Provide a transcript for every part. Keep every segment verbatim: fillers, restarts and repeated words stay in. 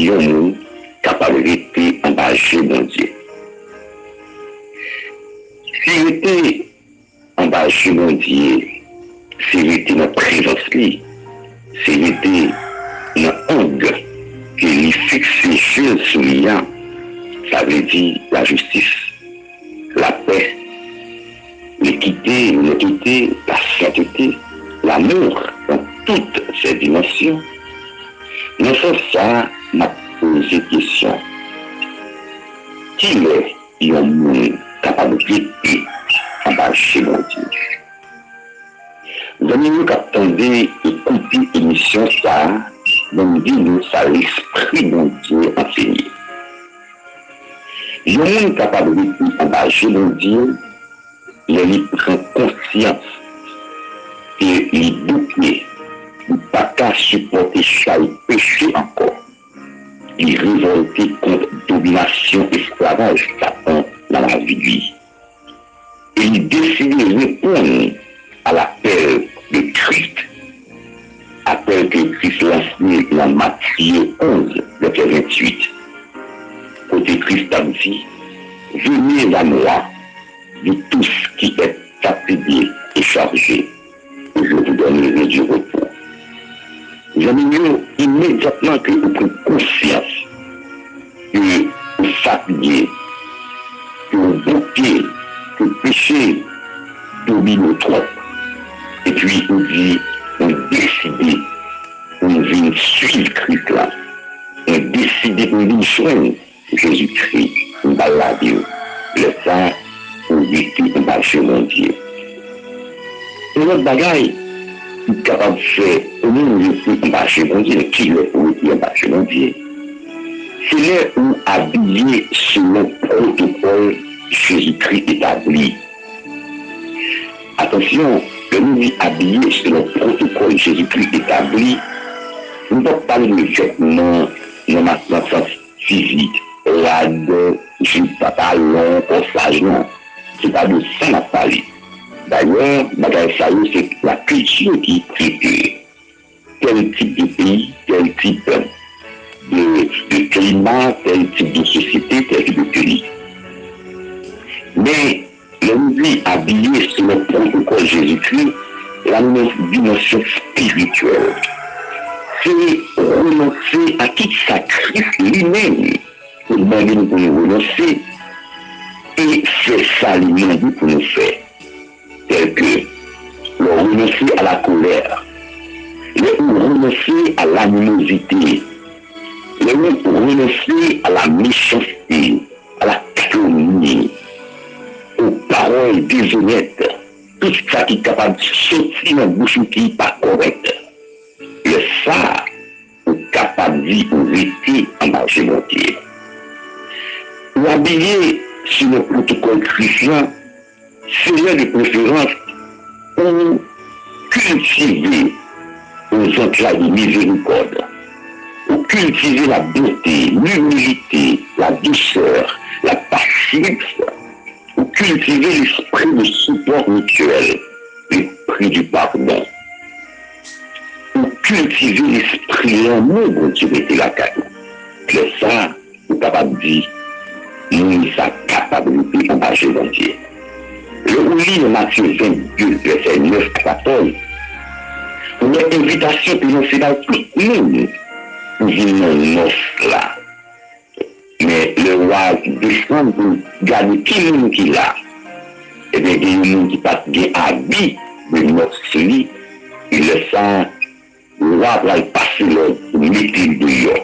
yon moun kapab rete anba je Bondye. Si rete anba je Bondye, se rete nan prezans li, se rete nan ang ke li fikse je l sou li a, sa vle di lajistis, lapè, lekite, onètete, lasentete, lanmou dans toutes ses dimensions. Nan sans sa a, m ap poze kesyon, kilè yon moun kapab rete anba je Bondye? Zanmi yo k ap tande e koute emisyon sa a, ban m di nou sa Lespri Bondye ansenye. Yon moun kapab rete anba je Bondye lè li pran konsyans ke li bouke, li pa ka sipòte chay peche ankò. Li revòlte kont dominasyon esklavaj Satan nan lavi li. E li deside reponn a lapèl de Kris, apèl ke Kris lanse nan Matye onz, vèsè venntuit, kote Kris t ap di, Venez à moi, vous tous qui êtes fatigués et chargés, je vous donnerai du repos. Zanmi m yo, imedyatman ke ou pran konsyans ke ou fatige, ke ou bouke, ke peche domine w twòp, epi ou di, mwen deside pou m vin swiv Kris la, mwen deside pou m vin jwenn Jezikri, m ba l lavi m. Lè sa a, ou rete anba je Bondye. Yon lòt bagay ki kapab fè yon moun rete anba je Bondye, men kilè pou rete anba je Bondye? Se lè ou abiye selon pwotokòl Jezikri etabli. Atansyon, lè nou di abiye selon pwotokòl Jezikri etabli, nou p ap pale de vètman nan mas, nan sans fizik, rad, jip, pantalon, kòsaj, non. Se pa de sa n ap pale. Dayè, bagay sa yo se lakilti ki trete tèl tip de peyi, tèl tip de, de klima, tèl tip de sosyete, tèl tip de peyi. Men, lè nou di abiye selon pwotokòl Jezikri, la nou nan dimansyon espirityèl. Se renonse a tout sa Kris li menm te mande nou pou nou renonse e fè sa li mande pou nou fè. Tèlke, lè w renonse a lakolè, lè ou renonse a lanimozite, lè ou renonse a la mechanste, a la kalomni, aux paroles déshonnêtes, tout sa ki kapab soti nan bouch ou ki pa kòrèk. Lè sa a, ou kapab di ou rete anba je Bondye. Ou abiye selon pwotokòl Kris lan, se lè de preferans ou kiltive aux entrailles de miséricorde, ou kiltive la bonté, l'humilité, la douceur, la patience, ou kiltive l'esprit de support mutuel, l'esprit du pardon. Ou kiltive lespri lanmou Bondye mete lakay ou. Lè sa a, ou kapab di, moun sa kapab rete anba je Bondye. Lè ou li nan Matye vennde, vèsè nèf a katòz, ou wè envitasyon te lanse bay tout moun pou vin nan nòs la. Men lè wa desann pou l gade ki moun ki la, ebyen, gen yon moun ki pa t gen abi de nòs li, e lè sa a, wa pral pase lòd pou mete l deyò.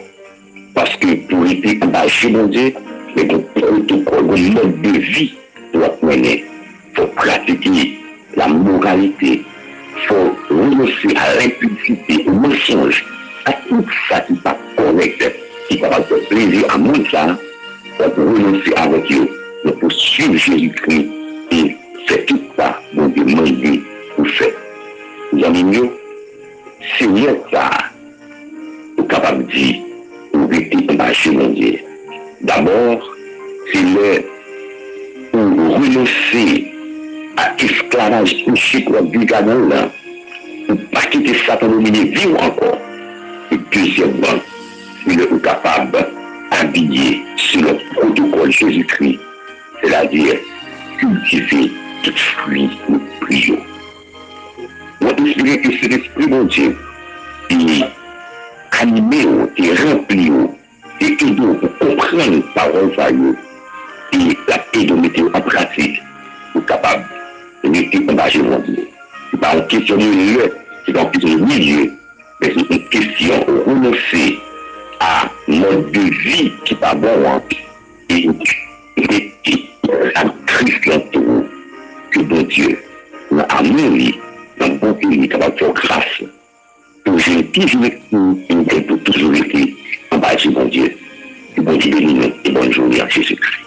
Paske pou rete anba je Bondye, men gen pwotokòl, gen mòd de vi pou w ap mennen. Fò w pratike lamoralite. Fò w renonse a lenpidite, o mansonj, a tout sa ki pa kòrèk, ki kapab fè plezi a monn sa a. Fò w renonse avèk yo. Men pou w swiv Jezikri e fè tout sa Bondye mande ou fè. Zanmi m yo, se lè sa a, ou kapab di ou rete anba je Bondye. Dabò, se lè ou renonse a esklavaj peche k w ap viv ladan l lan. Ou pa kite Satan domine vi w ankò. E dezyèmman, Se lè ou kapab abiye selon pwotokòl Jezikri, sètadi kiltive tout fwi lespri yo. Mwen espere ke Sentespri Bondye te anime w, te ranpli w, te ede w pou konprann pawòl sa yo, e l ap ede w mete yo an pratik pou w kapab rete anba je Bondye. Se pa yon kesyon de lè, se pa yon kesyon de milye, men se yon kesyon renonse a mòd de vi ki pa bon an e rete ak Kris nan tou. Ke Bondye, nan amou li, nan bonte li, kapab fè w gras pou w jwenn toujou rete, pou w toujou rete anba je Bondye. Ke Bondye beni nou e bòn jounen an Jezikri.